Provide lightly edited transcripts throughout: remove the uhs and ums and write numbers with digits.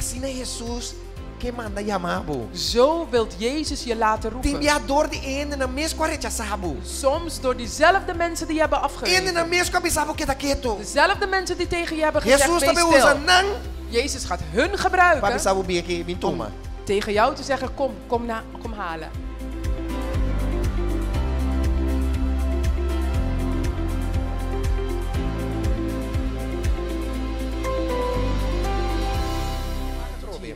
Asina Hesus ke manda yama bo. Zo wilt Jezus je laten Tin roepen. bia dor di e hendenan mes ku a rechasá bo. Soms door diezelfde mensen die je hebben afgewezen. Hendenan mes ku a bisa bo keda ketu. Dezelfde mensen die tegen je hebben gezegd, Hesus ta wees bin usa stil. nan Jezus gaat hun pa gebruiken bisa bo bin aki, bin tuma. tegen jou te zeggen, kom, kom, na, kom halen. Atrobe.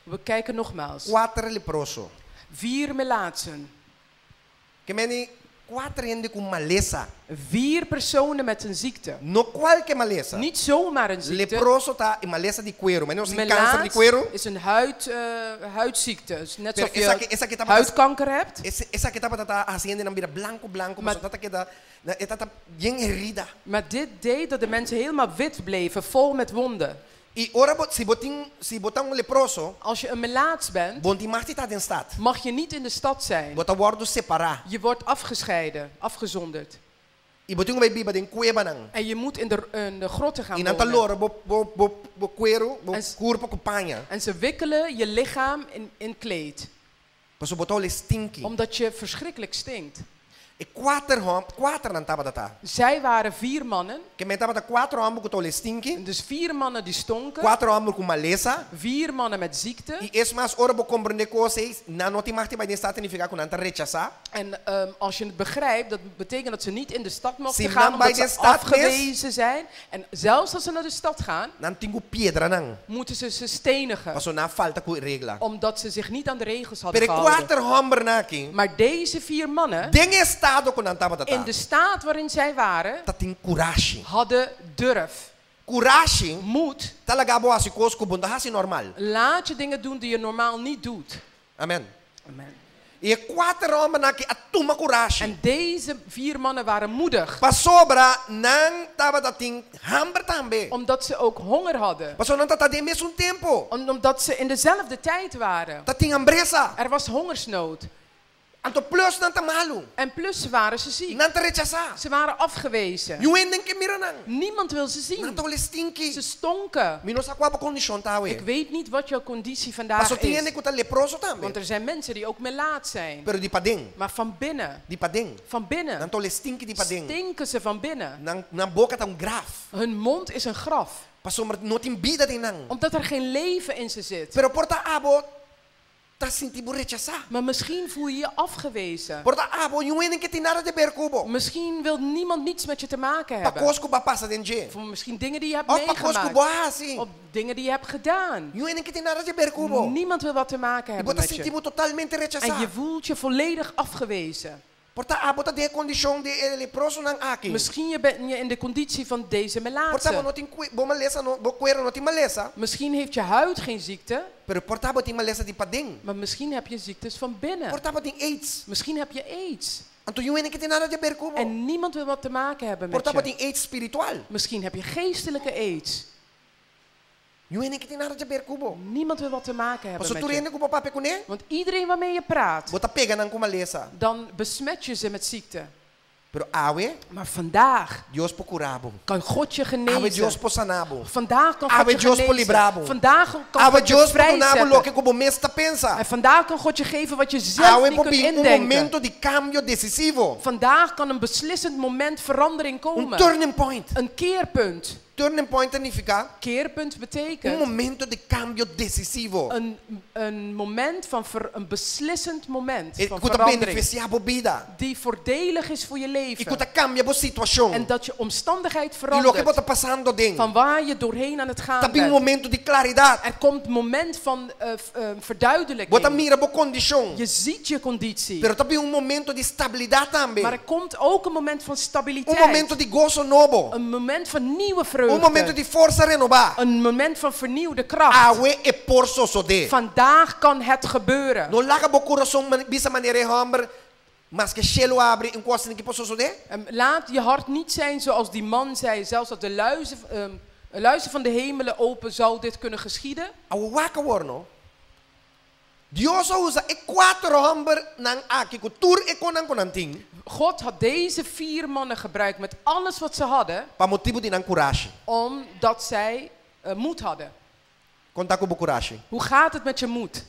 We kijken nogmaals. Kuater leproso. Vier melaatsen. Ke men kuater hende ku malesa. Vier personen met een ziekte. No kualke malesa. Niet zomaar een ziekte. Leproso ta e malesa di kueru. Ma nos tin kanser di Melaats kueru. is een huid, huidziekte. Dus net Pero alsof je esaki, esaki tabata huidkanker hebt. Esaki tabata hasi hendenan bira blanku blanku, Maar pasobra ta keda e ta yen herida. Maar dit deed dat de mensen helemaal wit bleven, vol met wonden. I ora bo si bo tin si bo ta un leproso, Als je een melaats bent, bo no tin mag di ta den stat. mag je niet in de stad zijn. Bo ta wòrdu separá. Je wordt afgescheiden, afgezonderd. I bo tin ku bai biba den kuebanan. En je moet in de grotten gaan I nan ta wonen. lora bo bo bo bo kueru, bo En kurpa ku paña. En ze wikkelen je lichaam in kleed. Pasobra bo ta hole stinki. Omdat je verschrikkelijk stinkt. E kuater hòm, kuater nan tabata ta. Zij waren vier mannen. Ke men tabata kuater hòmber ku ta hole stinki, Dus vier mannen die stonken. kuater hòmber ku malesa. Vier mannen met ziekte. I es mas ora bo komprondé kos ei, nan no tin mag di bai den stat signifiká ku nan ta rechasá. En als je het begrijpt, dat betekent dat ze niet in de stad mochten Si gaan, nan bai omdat den ze stad mes, afgewezen zijn. En zelfs als ze naar de stad gaan, nan tin ku piedra nan. moeten ze ze stenigen. Pasobra nan a falta ku regla. Omdat ze zich niet aan de regels hadden Pero e gehouden. kuater hòmbernan aki, Maar deze vier mannen, den e estado ku nan tabata in ta, de staat waarin zij waren, tatin kurashi. hadden durf. Kurashi Moed, ta laga bo hasi kos ku bo no ta hasi normal. laat je dingen doen die je normaal niet doet. Amen. Amen. I e kuater hòmbernan aki a tuma kurashi. En deze vier mannen waren moedig, Pasobra nan tabatin hamber tambe. omdat ze ook honger hadden. Pasobra nan tabata den mesun tempu. Omdat ze in dezelfde tijd waren. Tatin hambresa. Er was hongersnood. Anto plus nan ta malu. En plus waren ze ziek. Nan ta rechasá. Ze waren afgewezen. Niun hende n' ke mira nan. Niemand wil ze Nan zien. ta hole stinki. Ze stonken. Mi no sa kua bo kondishon ta Ik awe. weet niet wat jouw conditie vandaag Paso tin hende is. ku ta leproso Want tambe. er zijn mensen die ook melaat zijn. Pero di paden. Maar van binnen, Di paden. van binnen, Nan ta hole stinki di paden. stinken ze van binnen. Nan nan boka ta un graf. Hun mond is een graf. Pasobra no tin bida den nan. Omdat er geen leven in ze zit. Pero por ta abo ta sinti bo rechasá. Maar misschien voel je je afgewezen. Por ta abo niun hende n' ke tin nada di ber ku bo. Misschien wil niemand niets met je te maken Pa hebben. kos ku bo a pasa den dje. Of misschien dingen die je hebt Òf pa kos ku bo meegemaakt. a hasi. Of dingen die je hebt gedaan. Niun hende n' ke tin nada di ber ku bo. Niemand wil wat te maken I hebben bo ta met sinti je. bo totalmente En je rechasá. voelt je volledig afgewezen. Por ta abo ta den e kondishon di e leprosonan aki. Misschien je ben je in de conditie van deze Por ta bo melaatse. no tin kue, bo malesa no, bo kueru no tin malesa. Misschien heeft je huid geen ziekte, Pero por ta bo tin malesa di paden. maar misschien heb je ziektes van binnen. Por ta bo tin AIDS. Misschien heb je aids. Anto niun hende n' ke tin nada di ber ku bo. En niemand wil wat te maken hebben Por met ta bo je. tin AIDS spiritual. Misschien heb je geestelijke aids. Niun hende n' ke tin nada di ber ku bo. Niemand wil wat te maken hebben Pasobra met tur je. hende ku bo papia kuné, Want iedereen waarmee je praat, bo ta pega nan ku malesa. dan besmet je ze met ziekte. Pero awe, Maar vandaag Dios por kura bo. kan God je Awe genezen. Dios por sana bo. Vandaag kan Awe God je Dios por genezen. libra bo. Vandaag kan Awe God je Dios por duna bo vrijzetten. loke ku bo mes ta pensa. En vandaag kan God je geven wat je zelf Awe niet por kunt bin un indenken. momento di kambio desisivo. Vandaag kan een beslissend moment verandering Un komen. turning point. Een keerpunt. Turning point ta nifiká Keerpunt un betekent momento di kambio desisivo. een moment van een beslissend moment E van ku ta verandering. benefisiá bo bida. Die voordelig is voor je I ku leven. ta kambia bo situashon. En dat je omstandigheid I loke bo verandert. ta pasando den. Van waar je doorheen aan het Ta gaan bin un bent. momento di klaridat. Er komt een moment van Bo ta verduidelijking. mira bo kondishon. Je ziet je conditie. Pero ta bin un momento di stabilidat tambe. Maar er komt ook een moment van Un stabiliteit. momento di goso nobo. Een moment van nieuwe Un momento vreugde. di forsa renobá. Een moment van vernieuwde kracht. Awe e por sosodé. Vandaag kan het gebeuren. No laga bo kurason bisa manera e hòmber, maske shelu habri, un kos asina aki por sosodé. En laat je hart niet zijn zoals die man zei, zelfs dat de luizen van de hemelen open zou dit kunnen geschieden. Awor wak awor no. Dios a usa e kuater hòmbernan aki ku tur e kosnan ku nan tin God had deze vier mannen gebruikt met alles wat ze hadden, pa motibu di nan kurashi. omdat zij moed hadden. Kon ta ku bo kurashi? Hoe gaat het met je moed?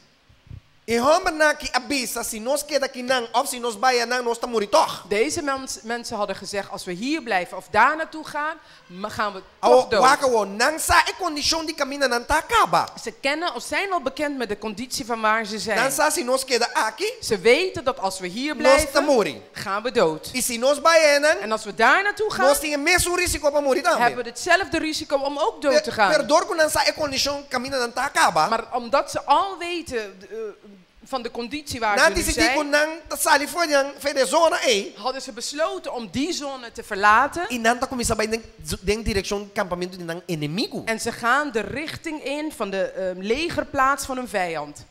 E hòmbernan aki a bisa, Si nos keda akinan òf si nos bai einan, nos ta muri tòg. Deze mensen hadden gezegd, als we hier blijven of daar naartoe gaan, gaan we toch Awor, dood. wak awor, nan sa e kondishon di kaminda nan ta kaba. Ze kennen of zijn al bekend met de conditie van waar ze Nan zijn. sa si nos keda aki, Ze weten dat als we hier nos ta blijven, muri. gaan we dood. I si nos bai einan, En als we daar naartoe gaan, nos tin e mesun rísiko pa muri hebben tambe. we hetzelfde risico om ook dood te Pero gaan. dor ku nan sa e kondishon kaminda nan ta kaba, Maar omdat ze al weten van de conditie waar nan ze nu disidí ku zijn, nan ta sali for di nan, for di e zona ei, hadden ze besloten om die zone te verlaten. i nan ta kuminsá bai den, den direkshon kampamentu di nan enemigu. En ze gaan de richting in van de legerplaats van hun vijand.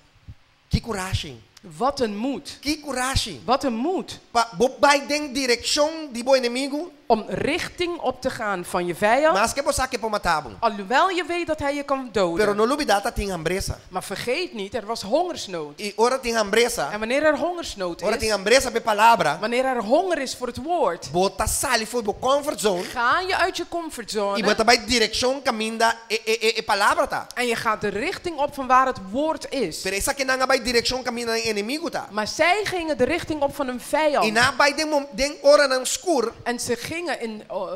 Ki kurashi! Wat een moed. Ki kurashi! Wat een moed. Pa bo bai den direkshon di bo enemigu, Om richting op te gaan van je vijand. maske bo sa ku e por mata bo. Alhoewel je weet dat hij je kan Pero doden. no lubidá tatin hambresa. Maar vergeet niet, er was hongersnood. I ora tin hambresa, En wanneer er hongersnood ora tin is, hambresa pa e palabra, wanneer er honger is voor het woord, bo ta sali for di bo comfort zone ga je uit je i bo comfortzone ta bai direkshon kaminda e, e, e, e palabra ta. en je gaat de richting op van waar het woord is. Pero esakinan a bai direkshon kaminda nan enemigu ta. Maar zij gingen de richting op van hun I vijand. nan a bai den, mom- den oranan skur, En ze gingen in, oh,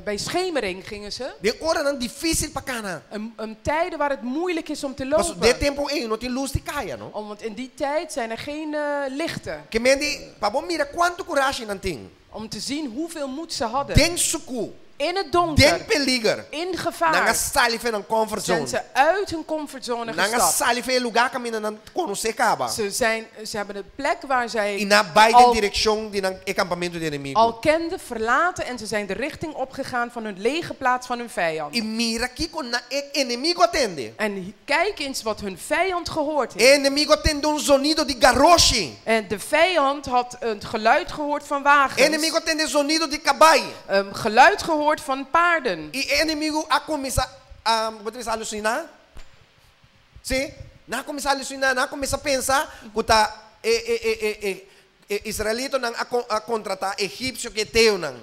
bij schemering gingen ze. den oranan difísil pa kana. Een tijden waar het moeilijk is om te Paso den lopen. tempu ei no tin lus di kaya, no? Om, want in die tijd zijn er geen lichten. Ke men di, pa bo mira kuantu kurashi nan tin. Om te zien hoeveel moed ze hadden. Den sukú, In het den donker, peliger. in Nan a gevaar, sali for nan comfort zijn zone. ze uit hun comfortzone Nan a gestapt. sali for e lugá kaminda nan konosé kaba. Ze hebben de plek waar I zij nan a bai den al, direkshon di nan e kampamentu di enemigu. al kenden verlaten en ze zijn de richting opgegaan van hun lege plaats van hun vijand. I mira kiko nan e enemigu a tende. En kijk eens wat hun vijand gehoord E heeft. enemigu a tende un zonido di garoshi. En de vijand had een geluid gehoord van wagens. Enemigu a tende zonido di kabai. Een geluid gehoord van paarden. I e enemigu a kuminsá, um, bo ta bisa halusiná? Sí? Nan a kuminsá halusiná, nan a kuminsá pensa ku ta e, e, e, e, e, e israelitanan a, a kontratá egipsio ku heteonan.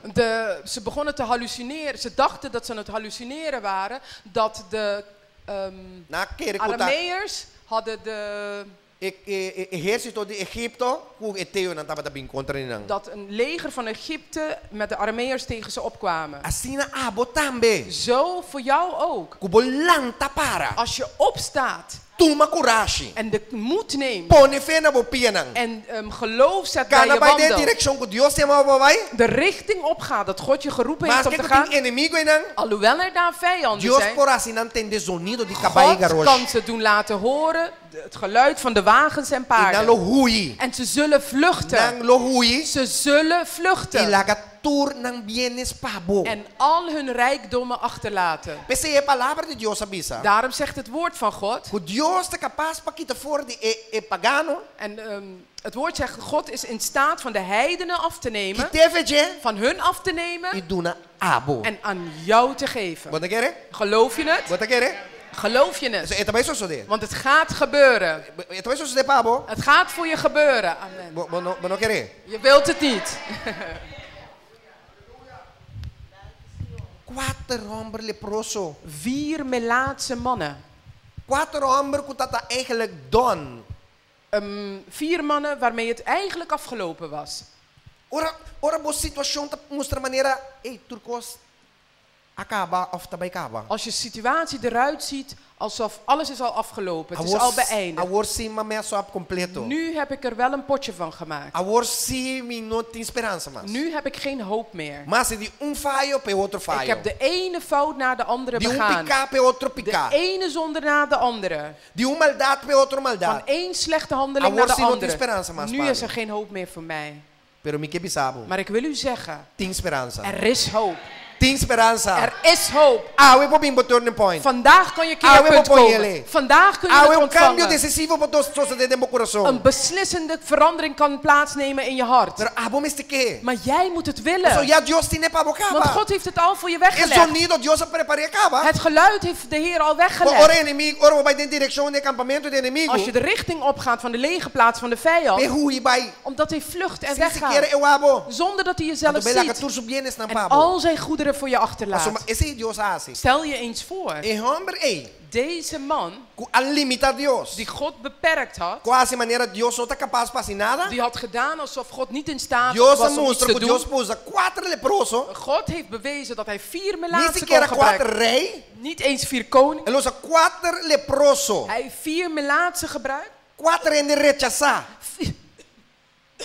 Ze begonnen te hallucineren. Ze dachten dat ze aan het hallucineren waren. Dat de Nan a kere ku ta Arameërs hadden de, e, e, e, ehérsito di Egipto ku heteonan tabata bin kontra di nan. dat een leger van Egypte met de Arameërs tegen ze opkwamen. Asina abo tambe. Zo voor jou ook. Ku bo lanta para. Als je opstaat Tuma kurashi. en de moed neemt Pone fe na bo pianan. en geloof zet bij Kana je bai den wandel. direkshon ku Dios a yama bo bai. De richting opgaat dat God je geroepen heeft Maske om te ku tin gaan. enemigu einan. Alhoewel er daar vijanden Dios zijn. por hasi nan tende zonido di kabai God garoshi. kan ze doen laten horen het geluid van de wagens en I nan lo paarden. hui. En ze zullen vluchten. Nan lo hui. Ze zullen I vluchten. laga tur nan bienes pa bo. En al hun rijkdommen achterlaten. P'esei e palabra di Dios ta bisa. Daarom zegt het woord van God. Ku Dios ta kapas pa kita for di e, e pagano. En het woord zegt, God is in staat van de heidenen af te nemen. Kit'é for dje. Van hun af te nemen I duna abo. en aan jou te geven. Bo ta kere? Geloof je het? Bo ta kere? Geloof je het? E ta bai sosodé. Want het gaat gebeuren. E ta bai sosodé pa bo. Het gaat voor je gebeuren. Amen. Bo, bo, no, bo no kere. Je wilt het niet. Kuater hòmber leproso. 4 Melaatse mannen. Kuater hòmber ku tabata eigenlijk done. 4 mannen waarmee het eigenlijk afgelopen was. Ora, ora bo situashon ta mustra manera, ei, tur kos a kaba òf ta bai kaba. Als je situatie eruit ziet alsof alles is al afgelopen. Het is al beëindigd. Awor sí m'a mess up kompleto. Nu heb ik er wel een potje van gemaakt. Awor sí mi no tin speransa mas. Nu heb ik geen hoop meer. M'a hasi di un fayo pa otro fayo. Ik heb de ene fout na de andere Di un begaan. piká pa otro De piká. ene zonde na de andere. Di un maldat pa otro Van maldat. één slechte handeling Awor naar de sí no tin andere. speransa mas Nu pa is mi. er geen hoop meer voor mij. Pero mi ke bisa bo. Maar ik wil u zeggen, Tin speransa. er is hoop. Tin speransa. Er is hoop. Awe por bin bo turning point. Vandaag kan je Awe keerpunt por komen. pone Vandaag kun je Awe het un kambio ontvangen. desisivo por sosodé den bo kurason. Een beslissende verandering kan plaatsnemen in je hart. Pero abo mester ke. Maar jij moet het So willen. ya Dios tin'é pa bo Want kaba. God heeft het al voor je E weggelegd. zonido Dios a prepar'é kaba. Het geluid heeft de Heer al Ora weggelegd. enemigu, ora bo bai den direkshon di kampamentu di enemigu. Als je de richting opgaat van de lege plaats van de vijand, E hui bai. omdat hij vlucht en Sin sikiera weggaat, e wak bo. zonder dat hij jezelf Anto bai laga ziet. tur su bienesnan En pa bo. al zijn goederen kinderen voor je achterlaat. Pasobra esei Dios a hasi. Stel je eens voor, E hòmber ei deze man ku a limitá Dios, die God beperkt had, ku a hasi manera Dios no ta kapas pa hasi nada, die had gedaan alsof God niet in staat Dios a was om iets mustra te ku Dios doen. por usa kuater leproso, God heeft bewezen dat hij vier ni melaatsen kon sikiera kuater gebruiken. rei, Niet eens vier koningen. el a usa kuater leproso, Hij heeft vier melaatsen gebruikt. kuater hende rechasá.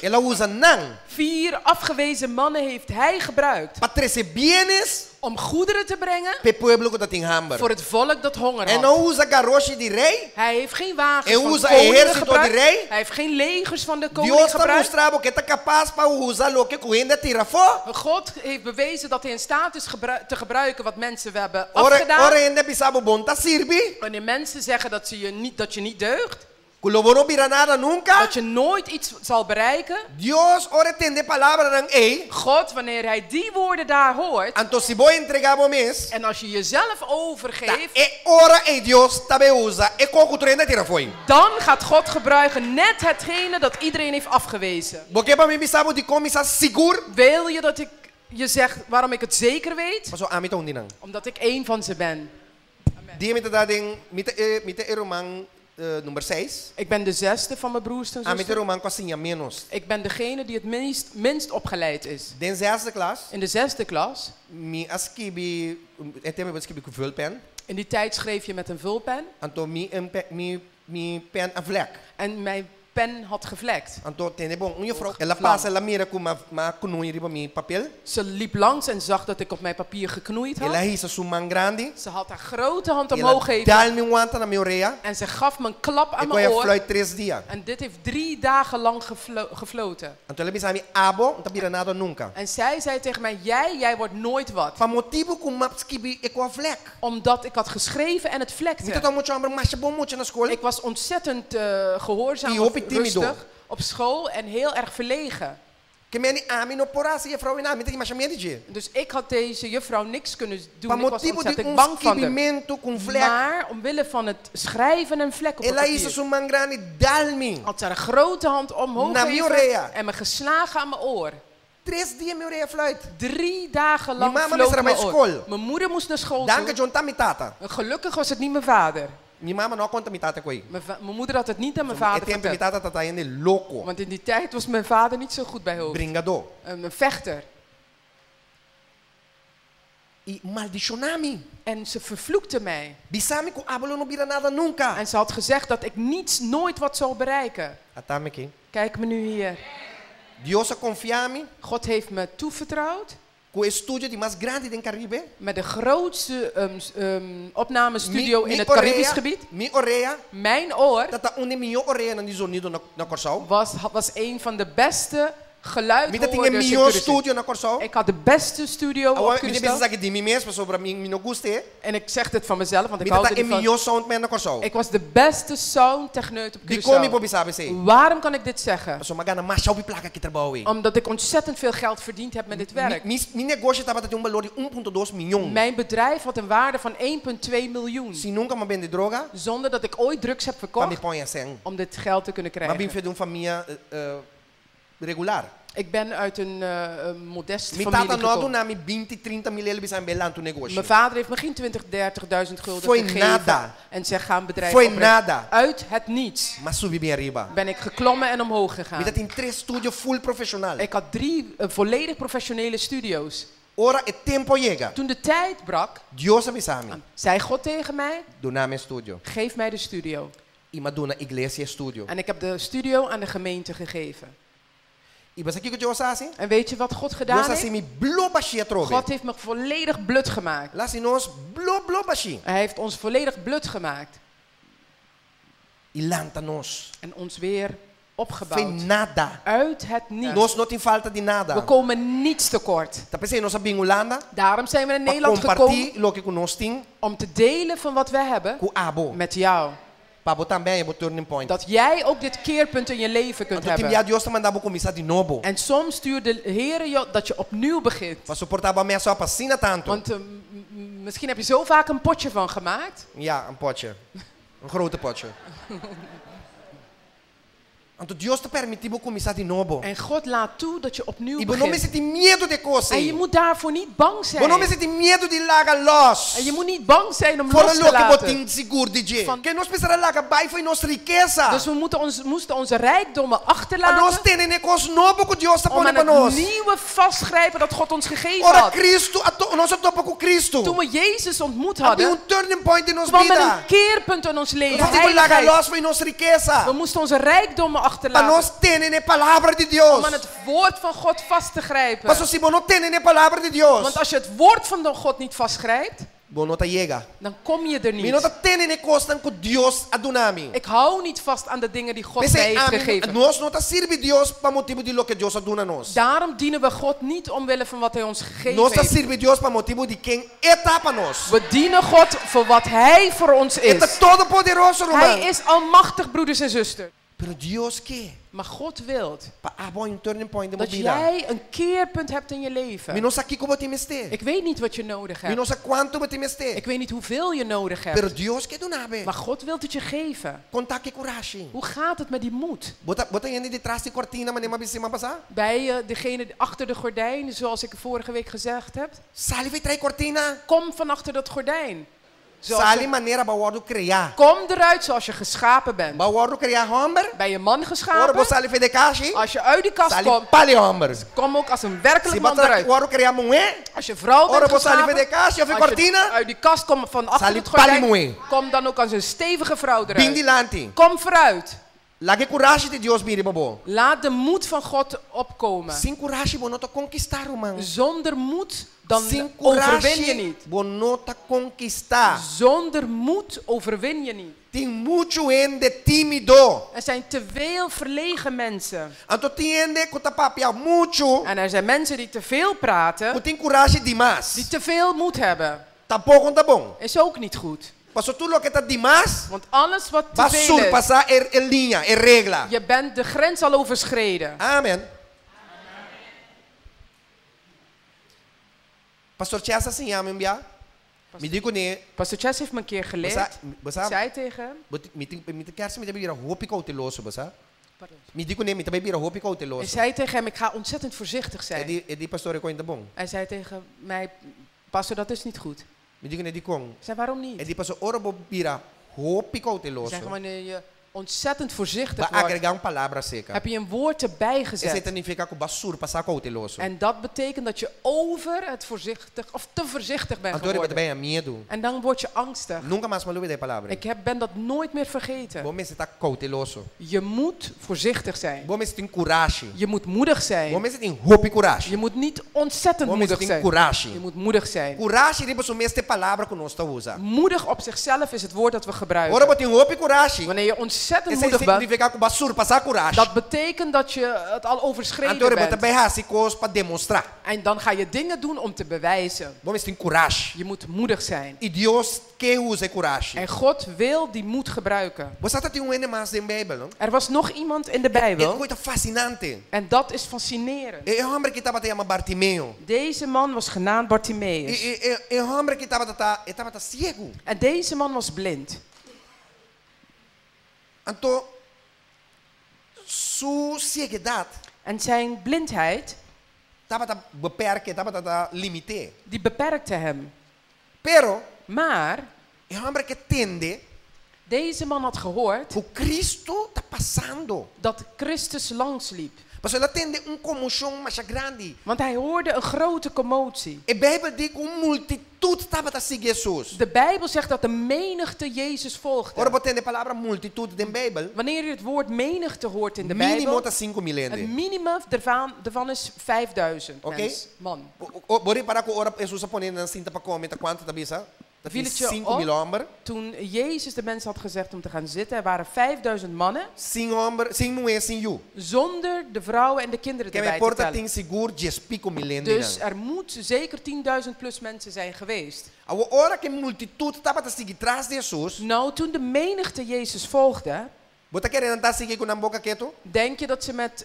El a usa nan Vier afgewezen mannen heeft hij gebruikt pa trese bienes om goederen te brengen pa e pueblo ku tabatin hamber. voor het volk dat honger E no had. usa garoshi di rei. Hij heeft geen wagens Hij van usa koningen ehérsito di gebruikt. rei. Hij heeft geen legers van de koning Dios ta gebruikt. mustra bo ku e ta kapas pa usa loke ku hende a tira afó. God heeft bewezen dat hij in staat is te gebruiken wat mensen we hebben Ora, afgedaan. ora hende bisa bo bo n' ta sirbi, Wanneer mensen zeggen dat je niet deugt, ku lo bo no bira nada nunka. dat je nooit iets zal bereiken. Dios ora e tende e palabranan ei, God, wanneer hij die woorden daar hoort, anto si bo entregá bo mes, en als je jezelf ta overgeeft, e ora ei Dios ta bai usa e kos ku tur hende a tira afó. dan gaat God gebruiken net hetgene dat iedereen heeft afgewezen. Bo ke pa mi bisa bo dikon mi sa sigur? Wil je dat ik je zeg waarom ik het zeker weet? Paso ami ta un di nan. Omdat ik één van ze ben. Dia mi ta den mi ta e mi ta e ruman number 6. Ik ben de zesde van mijn broers en Ami ta e zussen. ruman ku a siña ménos. Ik ben degene die het minst opgeleid is. Den zesde klas, In de zesde klas, mi a skibi, e tempu ei bo ta skibi ku vulpen. in die tijd schreef je met een vulpen. Anto mi mi pen a vlek. En mijn pen had gevlekt. Anto tende bon, un juffrouw, el a Vlam. pasa, el a mira ku m'a m'a knoei riba mi papel. Ze liep langs en zag dat ik op mijn papier geknoeid El a had. hisa su man grandi. Ze had haar grote hand El a omhoog gegeven. dal mi un wanta na mi orea. En ze gaf me een klap aan E mijn kos ei a oor. fluit tres dia. En dit heeft 3 dagen lang gefloten. Anto el a bisa mi abo, n' ta bira nada nunka. En zij zei tegen mij, jij wordt nooit wat. Pa motibu ku m'a skibi e kos a vlek. Omdat ik had geschreven en het Mi vlekte. tabata mucha hòmber masha bon mucha na skol. Ik was ontzettend gehoorzaam, I of hopi tímido. rustig op school en heel erg verlegen. Ke men ami no por a hasi e juffrouw ei nada, mi tabatin masha miedu di dje. Dus ik had deze juffrouw niks kunnen doen. Pa Ik was motibu di ontzettend un bang van haar. skibimentu ku un vlek. Maar omwille van het schrijven en vlek op het El a hisa papier su man grandi dal mi. had ze haar grote hand omhoog Na mi gegeven orea. en me geslagen aan mijn oor. Tres dia mi orea a fluit. 3 dagen lang Mi mama floot mester a mijn bai oor. skol. Mijn moeder moest naar school Danki toe. n' ta mi tata. En gelukkig was het niet mijn vader. Mi mama no a konta mi tata e kos ei. Mijn moeder had het niet aan mijn E vader tempu mi verteld. tata tabata hende loko. Want in die tijd was mijn vader niet zo goed bij hoofd. Bringadó. Een vechter. I maldishoná mi. En ze vervloekte mij. Bisa mi ku abo lo no bira nada nunka. En ze had gezegd dat ik niets, nooit wat zal bereiken. Ata mi aki. Kijk me nu hier. Dios a konfia mi God heeft me toevertrouwd ku e studio di mas grandi den Karibe. met de grootste opnamestudio Mi- mi in het orea- Caribisch gebied. Mi orea, Mijn oor tabata un di e mihó oreanan di zonido na Kòrsou. was een van de beste Mi tabatin e geluidhoorders in mihó Curaçao. studio na Kòrsou. Ik had de beste studio op Awor, mi ta Curaçao. bisa esaki di mi mes, pasobra mi mi no gust'é. En ik zeg dit van mezelf, want ik Mi hou tabata er e niet van. mihó soundman na Kòrsou. Ik was de beste soundtechneut op Dikon mi por Curaçao. bisa esei? Waarom kan ik dit zeggen? Pasobra m'a gana masha hopi plaka ku e trabou ei. Omdat ik ontzettend veel geld verdiend heb met dit werk. Mi, mi negoshi tabatin un balor di 1.2 mion. Mijn bedrijf had een waarde van 1,2 miljoen. Sin nunka m'a bende droga, Zonder dat ik ooit drugs heb pa mi verkocht por haña sèn. om dit geld te kunnen M'a bin krijgen. for di un famia regular. Ik ben uit een modeste Mi familie tata no a gekomen. duna mi 20, 30 mil el bisa mi bai lanta un negoshi. Mijn vader heeft me geen 20, 30.000 gulden Foi gegeven. nada. En zeg, ga een bedrijf Foi oprichten. nada. Uit het niets M'a subi bin ariba. ben ik geklommen en omhoog Mi gegaan. tabatin tres studio full profeshonal. Ik had drie volledig professionele studio's. Ora e tempu a yega. Toen de tijd brak, Dios a bisa mi. zei God tegen mij, Duna mi e studio. geef mij de studio. I m'a duna iglesia e studio. En ik heb de studio aan de gemeente gegeven. I bo sa kiko Dios a hasi? En weet je wat God gedaan Dios a hasi heeft? mi blo bashí atrobe. God heeft me volledig blut gemaakt. El a hasi nos blo blo bashí. Hij heeft ons volledig blut gemaakt. I lanta nos. En ons weer Foi opgebouwd. nada. Uit het niets. Nos no tin falta di We nada. komen niets tekort. Ta p'esei nos a bin Hulanda Daarom zijn we in pa Nederland gekomen kompartí loke ku nos tin om te delen van wat we hebben ku abo. met jou. Pa bo tambe haña bo turning point. Dat jij ook dit keerpunt in je leven kunt Anto tin hebben. bia Dios ta manda bo kuminsá di nobo. En soms stuurt de Heer je dat je opnieuw begint. Paso por ta bo a mess up asina tantu. Want misschien heb je zo vaak een potje van gemaakt. Ja, een potje. Een grote potje. Anto Dios ta permití bo kuminsá di nobo. En God laat toe dat je opnieuw I bo no begint. mester tin miedu di e kos En je ei. moet daarvoor niet bang Bo no zijn. mester tin miedu di laga lòs. En je moet niet bang zijn om For los te loke bo laten. tin sigur di dje. Van- Ke nos mester a laga bai fo'i nos rikesa. Dus we moeten ons, moesten onze rijkdommen Pa nos achterlaten tene n'e kos nobo ku Dios ta om pone aan pa het nos. nieuwe vastgrijpen dat God ons gegeven Ora had. Kristu a to, nos a topa ku Kristu. Toen we Jezus ontmoet A bin hadden, un turning point den nos kwam er bida. een keerpunt in ons leven. Nos tin ku laga Heiligheid. lòs fo'i nos rikesa. We moesten onze rijkdommen Pa achterlaten nos tene n'e Palabra di Dios. om aan het woord van God vast te grijpen. Paso si bo no tene n'e Palabra di Dios, Want als je het woord van de God niet vastgrijpt, bo no ta yega. dan kom je er Mi no niet. ta tene n'e kosnan ku Dios a duna mi. Ik hou niet vast aan de dingen die God mij P'esei heeft ami, gegeven. nos no ta sirbi Dios pa motibu di loke Dios a duna nos. Daarom dienen we God niet omwille van wat Hij ons gegeven Nos ta heeft. sirbi Dios pa motibu di ken E ta pa nos. We dienen God voor wat Hij voor ons E ta is. todopoderoso, Hij ruman. is almachtig, broeders en zusters. Pero Dios ke Maar God wil pa abo un turning point den bo dat bida. jij een keerpunt hebt in je Mi leven. no sa kiko bo tin mester. Ik weet niet wat je nodig Mi no hebt. sa kuantu bo tin mester. Ik weet niet hoeveel je nodig Pero hebt. Dios ke duna bo. Maar God wil het je geven. Kon ta ku e kurashi. Hoe gaat het met die moed? Bo ta hende di tras di kortina, manera m'a bisa siman pasá? Bij degene achter de gordijn, zoals ik vorige week gezegd heb. Sali for di tras kortina. Kom van achter dat gordijn. Zoals Sali je- manera b'a wòrdu kreá. kom eruit zoals je geschapen bent. B'a wòrdu kreá hòmber. Bij je man Ora bo geschapen. sali for di kashi. Als je uit die kast Sali komt, pal'i hòmber. kom ook als een Si werkelijk man bo eruit. wòrdu kreá muhé. Als je vrouw Ora bent bo sali geschapen, for di kashi òf als je kortina. uit die kast komt van achter Sali het gordijn, pal'i muhé. kom dan ook als een stevige vrouw Bin eruit. dilanti. Kom vooruit. Laga e kurashi di Dios bin riba bo. Laat de moed van God opkomen. Sin kurashi bo no ta konkistá, ruman. Zonder moed, dan Sin overwin je kurashi niet. bo no ta konkistá. Zonder moed overwin je niet. Tin muchu hende tímido. Er zijn te veel verlegen mensen. Anto tin hende ku ta papia muchu. En er zijn mensen die te veel praten, Ku tin kurashi dimas. die te veel moed hebben. Tampoko no ta bon. Is ook niet goed. Paso tur loke ta dimas, Want alles wat te bai veel is, surpasá e, e liña, e regla. je bent de grens al overschreden. Amèn. Pastor Chess a siña mi un bia. Mi di kuné, Pastor Chess heeft me een keer geleerd. Bo sa, Ik zei tegen hem. mi ta mi ta bira hopi kouteloso, bo sa? Mi di kuné, mi ta bira hopi Ik kouteloso. zei tegen hem, ik ga ontzettend voorzichtig E zijn. di, e di pastor e kos ei n' ta bon. Hij zei tegen mij, pastor, dat is niet goed. Mi di kuné dikon. Ik zei, waarom E niet? di pastor ora bo bira hopi Ik kouteloso. zei, wanneer je ontzettend voorzichtig Ba wordt, agregá un palabra serka. heb je een woord erbij Esei gezet. ta nifiká ku b'a surpasá kouteloso. En dat betekent dat je over het voorzichtig, of te voorzichtig bent Anto bo geworden. ta haña miedu. En dan word je angstig. Nunka mas m'a lubidá e palabra. Ik ben dat nooit meer vergeten. Bo mester ta kouteloso. Je moet voorzichtig zijn. Bo mester tin kurashi. Je moet moedig Bo zijn. mester tin hopi kurashi. Je moet niet ontzettend Bo mester moedig tin zijn. kurashi. Je moet moedig zijn. Kurashi riba su mes ta e palabra ku nos ta usa. Moedig op zichzelf is het woord dat we Ora gebruiken. bo tin hopi kurashi. Wanneer je ontzettend Esei moedig bent, signifiká ku b'a surpasá kurashi. dat betekent dat je het al overschreden Anto bo bent. ta bai hasi kos pa demostrá. En dan ga je dingen doen om te bewijzen. Bo mester tin kurashi. Je moet moedig zijn. I Dios ke usa kurashi. En God wil die moed gebruiken. Bo sa tabatin un hende mas den Beibel, no? Er was nog iemand in de E Bijbel. kos ta fasinante. En dat is fascinerend. E hòmber akí tabata yama Bartimeo. Deze man was genaamd Bartimaeus. E, e, e hòmber akí tabata e tabata siegu. En deze man was blind. Anto su sieguedat En zijn blindheid, tabata beperk e, tabata limit'é. die beperkte hem. Pero Maar e hòmber akí a tende deze man had gehoord ku Kristu ta pasando. dat Christus langsliep. Pasobra el a tende un konmoshon mas grandi. Want hij hoorde een grote commotie. E Beibel di ku un multitut tabata sigui Hesus. De Bijbel zegt dat de menigte Jezus Ora volgde. bo tende e palabra multitut den Beibel. Wanneer je het woord menigte hoort in de Mínimo Bijbel, ta 5 mil het hende. minimum ervan is 5000 Oké. mens, man. Bo ripará ku ora Hesus a pone nan sinta pa kome, ta kuantu ta bisa? Ta Viel het je 5 op? mil hòmber. Toen Jezus de mensen had gezegd om te gaan zitten, er waren 5000 mannen Sin hòmber, sin muhé, sin yu. zonder de vrouwen en de kinderen Ke men erbij te por ta tellen. tin sigur 10 piku mil hende. Dus er moet zeker 10.000 plus mensen zijn geweest. Ora ku e multitut tabata sigui tras di Hesus, Nou, toen de menigte Jezus volgde, bo ta kere nan ta sigui ku nan boka ketu? denk je dat ze met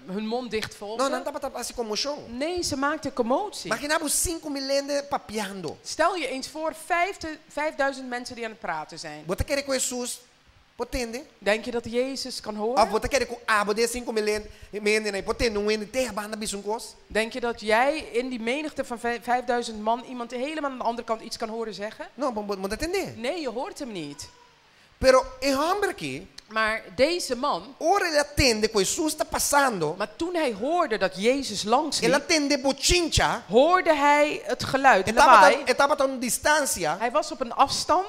hun mond dicht No, volgden? nan tabata hasi konmoshon. Nee, ze maakten commotie. Imaginá bo 5 mil hende papiando. Stel je eens voor, 5000 mensen die aan het praten zijn. Bo ta kere ku Hesus Por tende? Denk je dat Jezus kan Òf horen? bo ta kere ku abo den e 5000 hende ei por tende un hende te e banda bisa un kos? Denk je dat jij in die menigte van 5000 man iemand helemaal aan de andere kant iets kan horen zeggen? No, bo bo ta tende. Nee, je hoort hem niet. Pero e hòmber aki, Maar deze man, ora el a tende ku Hesus ta pasando, maar toen hij hoorde dat Jezus langs el a liep, tende bochincha, hoorde hij het geluid, e lawaai. tabata, e tabata un distansia, Hij was op een afstand.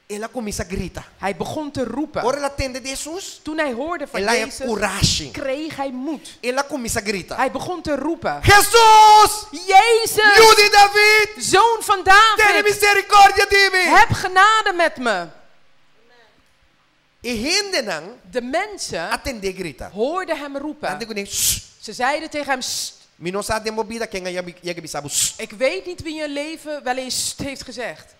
el a kuminsá grita. Hij begon te roepen. Ora el a tende di Hesus, Toen hij hoorde van el a haña Jezus, kurashi. kreeg hij moed. El a kuminsá grita. Hij begon te roepen. Hesus! Jezus, Yu di David! zoon van Tene David, miserikòrdia di mi! heb genade met me. E hendenan De mensen a tend'é grita. hoorden hem Nan roepen. di kuné, Shh! Ze zeiden tegen hem, "Sst." Mi no sa den bo bida ken a yega bisa bo. Shh! Ik weet niet wie in je leven wel eens "sst" heeft gezegd.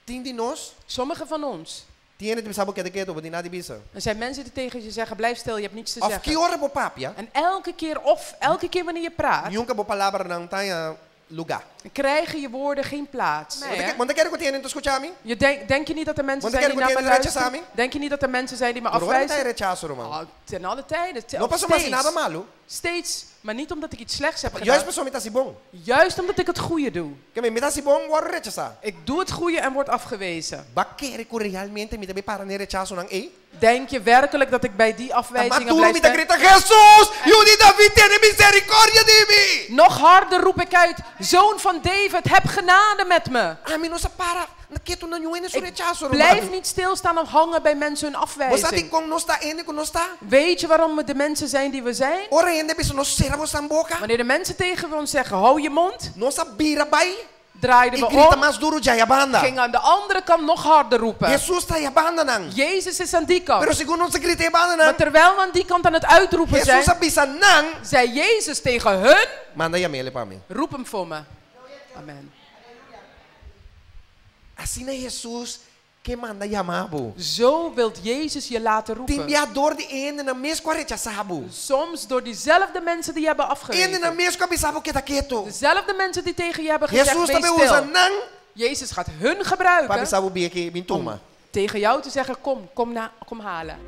Tin di nos, Sommigen van ons. tin hende ta bisa bo keda ketu, bo tin nada di bisa. Er zijn mensen die tegen je zeggen, blijf stil, je hebt niets te Òf ki zeggen. ora bo papia, En elke keer, of elke keer wanneer je praat, nunka bo palabranan no ta haña lugá. krijgen je woorden geen plaats. Nee, hè? Bo ta kere ku tin hende ta skucha mi? Je denk, denk je niet dat er mensen Want zijn ik die heb naar me ook een luisteren? rechazami. Denk je niet dat er mensen zijn die me Pero ora mi ta afwijzen? rechaso, ruman. Oh, ten alle tijden. No of pasobra mi a hasi steeds. nada malu. Steeds, maar niet omdat ik iets slechts heb Juist gedaan. pasobra mi ta hasi bon. Juist omdat ik het goede doe. Ke men mi ta hasi bon, wòrdu rechasá. Ik doe het goede en word afgewezen. B'a kere ku realmente mi ta bai para na e rechasonan ei? Denk je werkelijk dat ik bij die Ma afwijzingen duru blijf mi ta staan? grita, Hesus, Yu di David, tene miserikòrdia di mi! Nog harder roep ik uit, zoon van David, heb genade met me. Ami no sa para ketu na niun hende su Ik rechaso, ruman. blijf niet stilstaan of hangen bij mensen hun Bo sa afwijzing. dikon nos ta hende ku nos ta? Weet je waarom we de mensen zijn die we zijn? Ora hende bisa nos sera boso boka, Wanneer de mensen tegen ons zeggen, hou je mond, nos a bira bai draaiden i we grita om, mas duru djaya banda. gingen aan de andere kant nog harder roepen. Hesus ta aya bandanan. Jezus is aan die kant. Pero segun nos ta grita e bandanan, Maar terwijl we aan die kant aan het uitroepen Hesus a zijn, bisa nan, zei Jezus tegen hun, manda yam'é pa mi. roep hem voor me. Amen. Asina Hesus ke manda yama bo. Zo wilt Jezus je laten Tin roepen. bia dor di hendenan mes ku a rechasá bo. Soms door diezelfde mensen die je hebben Hendenan afgewezen. mes ku a bisa bo keda ketu. Dezelfde mensen die tegen je hebben gezegd, Hesus wees ta bai usa stil. nan Jezus gaat hun pa gebruiken bisa bo bin aki, bin tuma. om tegen jou te zeggen, kom, kom, na, kom halen.